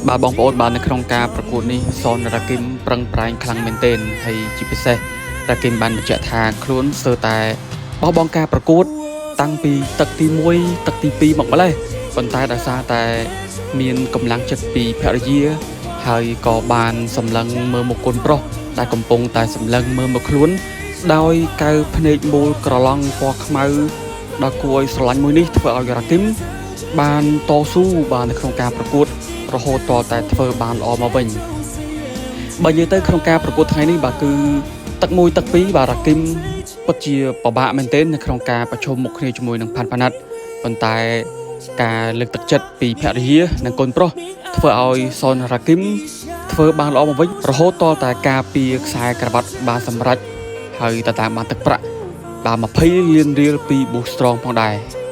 បាទបងប្អូនបាទនៅក្នុងការប្រកួតនេះសនរ៉ាគីមប្រឹងប្រែងខ្លាំងមែនទែនហើយជាពិសេសរ៉ាគីមបានបញ្ជាក់ថាខ្លួនស្ទើរតែបោះបង់ការប្រកួត តាំងពីទឹកទី1ទឹកទី2មកម្លេះប៉ុន្តែដោយសារតែមានកម្លាំងចិត្តពីភរិយា ហើយក៏បានសម្លឹងមើលមុខកូនប្រុសដែលកំពុងតែសម្លឹងមើលមកខ្លួន ដោយកែវភ្នែកមូលក្រឡង់ពណ៌ខ្មៅដ៏គួរឲ្យស្រឡាញ់មួយនេះធ្វើឲ្យរ៉ាគីមបានតស៊ូបាននៅក្នុងការប្រកួត រហូតតតែធ្វើបានល្អមកវិញបើនិយាយទៅក្នុងការប្រកួតថ្ងៃនេះបាទគឺទឹក1ទឹក2បាទរ៉ាគីមពិតជាពិបាកមែនទែននៅក្នុងការប្រឈមមុខគ្នាជាមួយនឹងផាន់ផាណាត់ប៉ុន្តែការលើកទឹកចិត្តពីភរិយានិងកូនប្រុសធ្វើឲ្យសុនរ៉ាគីមធ្វើបានល្អមកវិញរហូតតតែការពារខ្សែក្រវ៉ាត់បានសម្រេចហើយតតាមបានទឹកប្រាក់បាទ20លានរៀលពី Boost Strong ផងដែរ។